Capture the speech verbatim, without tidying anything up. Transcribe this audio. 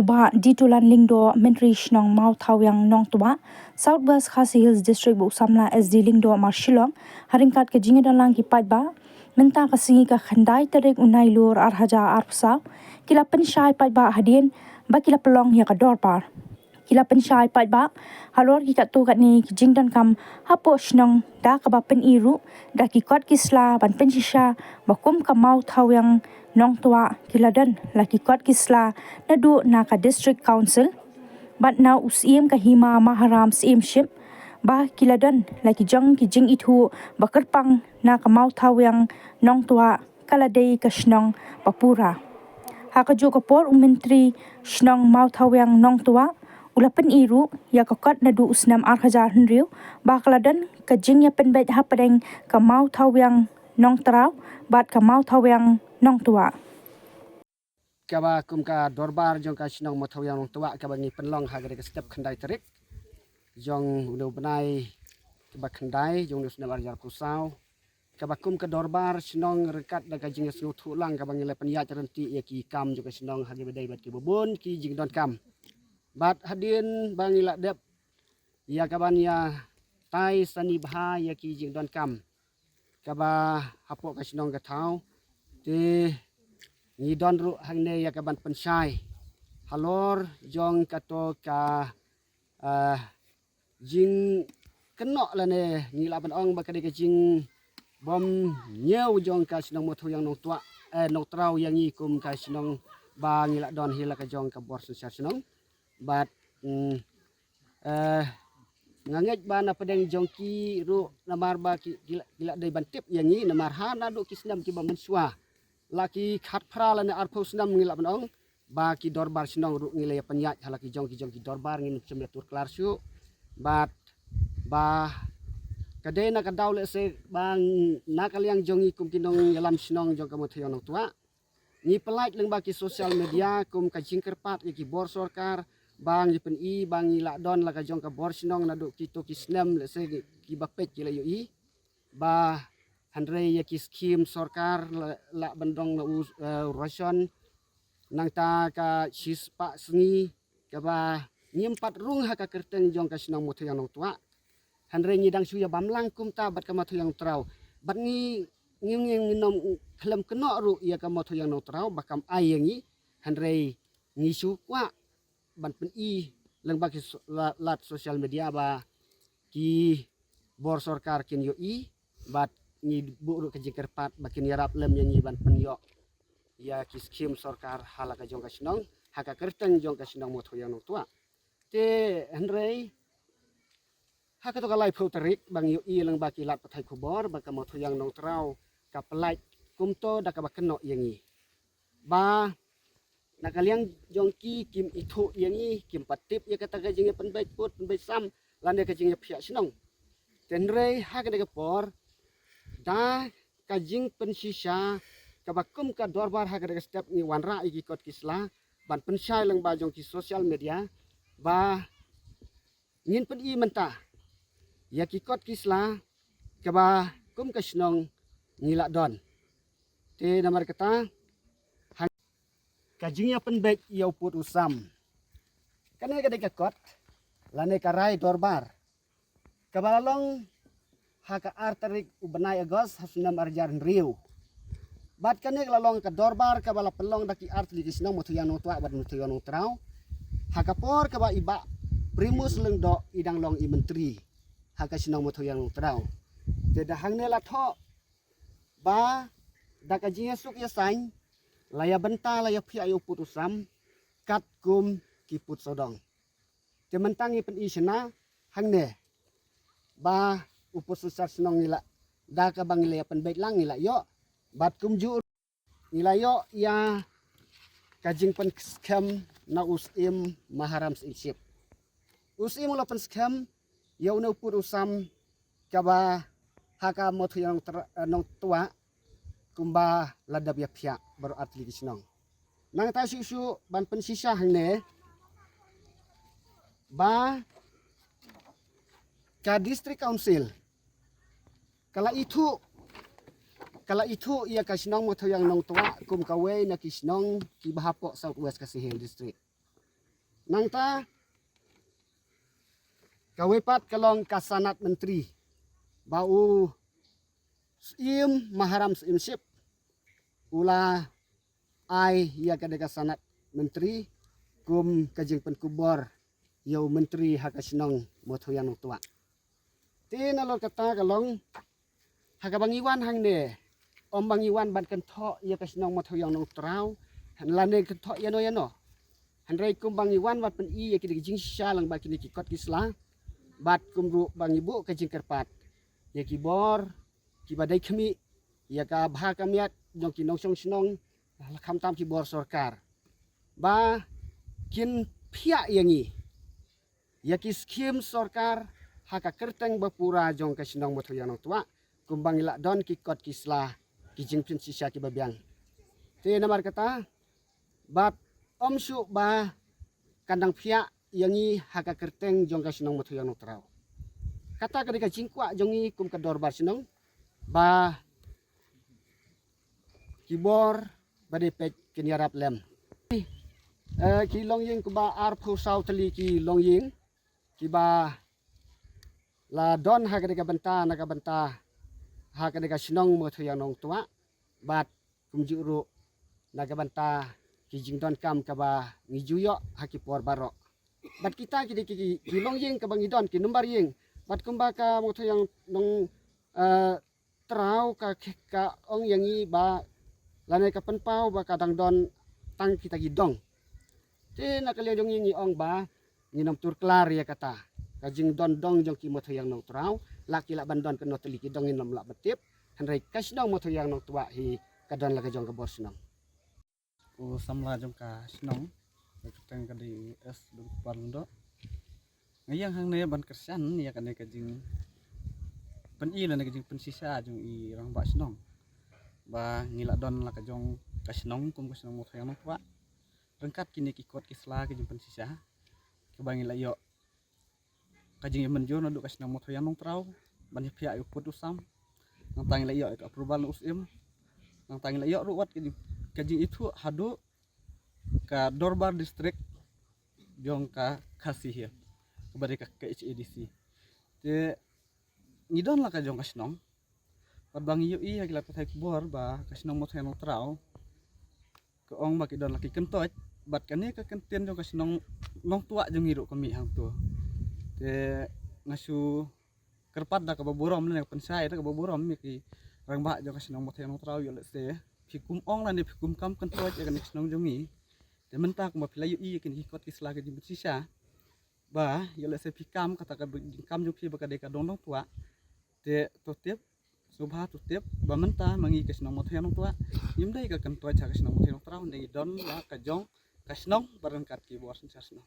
Bah Ditulan Lyngdoh, Myntri Shnong Mawthawiang Nongtwah, South West Khasi Hills District, bad u samla S D Lyngdoh Marshillong, ha ryngkat ka jingïadonlang ki paidbah, mynta ka sngi ka khyndai tarik u Nailur ar hajar arphew saw, ki la pynshai paidbah hadien ba ki la pynlong ïa ka dorbar. Ki la pynshai paidbah halor ki katto katne ki jingdonkam hapoh shnong, da kaba pyni ruh da ki kot ki sla ban pynshisha ba kum ka Mawthawiang Nongtwah ki la don la ki kot ki sla naduh na ka District Council bad na u Syiem ka Hima Maharam Syiemship, ba ki la don la ki jong ki jingithuh ba kyrpang na ka Mawthawiang Nongtwah ka la dei ka shnong ba pura. Ha kajuh ka por u Myntri Shnong Mawthawiang Nongtwah u la pyni ruh ïa ka kot naduh u snem ar hajar hynriew ba ka la don ka jingïapynbeit hapdeng ka Mawthawiang Nongtraw bad ka Mawthawiang Nongtwah. Kaba kum ka dorbar jong ka shnong Mawthawiang Nongtwah kaba ngi pynlong ha ka dei ka step khyndai tarik jong une u bnai kaba khyndai jong une u snem ar hajar arphew saw. Kaba kum ka dorbar shnong ryngkat da ka jingïasngewthuh lang kaba ngi la pynïaid ryntih ïa ki kam jong ka shnong ha kiba dei bad kiba bun ki jingdonkam. Bad hadien ba ngi la dep ïa kaban ïatai sani bha ïa ki jingdonkam kaba hapoh ka shnong ka thaw, te ngi don ruh hangne ïa kaban pynshai halor jong kato ka, ah, jingkynnoh lane ngi lah ban ong ba ka dei ka jingbymñiew jong ka shnong Mawthawiang Nongtwah, eh, Nongtraw ïa ngi kum ka shnong ba ngi lah don hi la ka jong ka bor synshar shnong. Bad, mm, eh, nga ngeit ba na pdeng jong ki ruh namar ba ki, ki la, ki la dei ban tip ïa ngi namar ha naduh ki snem kiba mynshuwa, la ki khatphra lane arphew snem ngi lah ban ong ba ki dorbar shnong ruh ngi la ïa pynïaid ha la ki jong ki jong ki dorbar, ngim shym ïa tur klar shuh. Bad ba ka dei na ka daw lehse ba na ka liang jong ngi kum ki nongïalam shnong jong ka Mawthawiang Nongtwah, ngi pynlait lyngba ki social media kum ka jingkyrpad ïa ki bor sorkar ba ngi pyni ba ngi lah don la ka jong ka bor shnong naduh kito ki snem lehse kiba peit ki la ïohi. Ba hynrei ïa ki skim sorkar la, lah ban don la u, eh, ration nangta ka shispah sngi kaba ngim pat rung ha ka kyrteng jong ka shnong Mawthawiang Nongtwah. Hynrei ngi dang shu ïa bam lang kumta bad ka Mawthawiang Nongtraw. Bad ngi, ngi, ngi, ngim khlem kynnoh ruh ïa ka Mawthawiang Nongtraw ba kam ai ïa ngi. Hynrei ngi shu kwah ban pyni lyngba ki so-, la-, lad social media ba ki bor sorkar kin ïohi bad ngi buh ruh ka jingkyrpad ba kin ïarap lem ïa ngi ban pynïoh ïa ki skim sorkar ha la ka jong ka shnong, ha ka kyrteng jong ka shnong Mawthawiang Nongtwah. Te hynrei ha kato ka laiphew tarik ba ngi ïohi lyngba ki lad pathai khubor ba ka Mawthawiang Nongtraw ka pynlait kumto da kaba kynnoh ïa ngi ba na ka liang jong ki kim ithuh ïa ngi, kim pat tip ïa kata ka jingïapynbeit pud pynbeit sam lane ka jingïaphiah shnong. Te hynrei ha kane ka por da ka jingpynshisha kaba kum ka dorbar ha kane ka step ngi wanrah ïa ki kot ki sla ban pynshai lyngba jong ki social media ba ngin pyni mynta ïa ki kot ki sla kaba kum ka shnong ngi lah don. Te namar kata ha ka jingïapynbeit ïa u pud u sam, kane ka dei ka kot lane ka rai dorbar kaba la long ha ka ar tarik u bnai August ha snem ar hajar hynriew. Bad kane ka la long ka dorbar kaba la pynlong da ki artylli ki shnong Mawthawiang Nongtwah bad Mawthawiang Nongtraw, ha ka por kaba i Bah Primus Lyngdoh i dang long i myntri ha ka shnong Mawthawiang Nongtraw. Te da hangne la thoh ba da ka jingïasuk ïasaiñ la ïa bynta la ïaphiah ïa u pud u sam katkum ki pud sawdong. Te mynta ngi pyni shna hangne ba u pud synshar shnong ngi la, da kaba ngi la ïapynbeit lang ngi la ïoh. Bad kumjuh ngi la ïoh ïa ka jingpynskhem na u Syiem Maharam Syiemship. U Syiem u la pynskhem ïa une u pud u sam kaba ha ka Mawthawiang Nongtwah kumba la dep ïaphiah baroh artylli ki shnong. Nangta shuh shuh ban pynshisha hangne ba ka District Council ka la ithuh, ka la ithuh ïa ka shnong Mawthawiang Nongtwah kum kawei na ki shnong kiba hapoh South West Khasi Hills District. Nangta kawei pat ka long ka sanad myntri ba u Syiem Maharam Syiemship u la ai ïa ka dei ka sanad myntri kum ka jingpynkupbor ïa u myntri ha ka shnong Mawthawiang Nongtwah. Te nalor kata ka long ha kaba ngi wan hangne, ym ba ngi wan ban kynthoh ïa ka shnong Mawthawiang Nongtraw lane kynthoh ïano ïano. Hynrei kum ba ngi wan ban pyni ïa kine ki jingshisha lang bad kine ki kot ki sla, bad kumjuh ba ngi buh ka jingkyrpad ïa ki bor kiba dei khmih, ïa ka bha ka miat jong ki nongshong shnong, khamtam ki bor sorkar, ba kin phiah ïa ngi ïa ki skhim sorkar ha ka kyrteng ba pura jong ka shnong Mawthawiang Nongtwah, kumba ngi la don ki kot ki sla, ki jingpynshisha kiba biang. Te namar kata, bad ym shuh ba kan dang phiah ïa ngi ha ka kyrteng jong ka shnong Mawthawiang Nongtraw. Kata ka dei ka jingkwah jong ngi kum ka dorbar shnong, ba ki bor ba dei peit kin ïarap lem. Eh, ki longïing kumba arphew saw tylli ki longïing kiba la don ha ka dei ka bynta, na ka bynta ha ka dei ka shnong Mawthawiang Nongtwah, bad kumjuh ruh na ka bynta ki jingdonkam kaba ngi ju ïoh ha ki por baroh. Bad kita ki dei ki, ki, ki longïing kaba ngi don, ki number ïing. Bad kumba ka Mawthawiang Nong, eh, Traw ka, ka ong ïa ngi ba lane ka pynpaw ba ka dang don tang kita ki dong. Te na ka liang jong ngi ngi ong ba ngin ym tur klar ïa kata. Ka jingdon dong jong ki Mawthawiang Nongtraw, la ki lah ban don kano tylli ki dong ngin ym lah ban tip. Hynrei ka shnong Mawthawiang Nongtwah hi ka don la ka jong ka bor shnong. U samla jong ka shnong, ka kyrteng ka dei u S Dungkupar Lyngdoh. Nga ïeng hangne ban kyrshan ïa kane ka jingpyni lane ka jingpynshisha jong i rangbah shnong, ba ngi la don la ka jong ka shnong kum ka shnong Mawthawiang Nongtwah ryngkat kine ki kot ki sla ki jingpynshisha, kaba ngi la ïoh ka jingïamynjur naduh ka shnong Mawthawiang Nongtraw ban ïaphiah ïa u pud u sam. Nangta ngi la ïoh ïa ka approval na u Syiem. Nangta ngi la ïoh ruh wat ka jing, ka jingithuh haduh ka dorbar district jong ka Khasi Hills, kaba dei ka K H A D C. Te ngi don la ka jong ka shnong, bad ba ngi ïohi ha ki lad pathai khubor ba ka shnong Mawthawiang Nongtraw ka ong ba ki don la ki kyntoit, bad kane ka kyntien jong ka shnong Nongtwah jong ngi ruh ka mih hangto. Te nga shu kyrpad da kaba burom lane pynshai da kaba burom ïa ki rangbah jong ka shnong Mawthawiang Nongtraw, ïoh lehse phi kum ong lane phi kum kam kyntoit ïa kane ka shnong jong ngi. Te mynta kumba phi la ïohi ïa kine ki kot ki sla ki jingpynshisha, ba ïoh lehse phi kam kata ka jingkam jong phi ba ka dei ka dong Nongtwah. Te to tip, sngewbha to tip ba mynta ma ngi ka shnong Mawthawiang Nongtwah ngim dei ka kyntoit ha ka shnong Mawthawiang Nongtraw, ngi don la ka jong ka shnong bad ryngkat ki bor synshar shnong.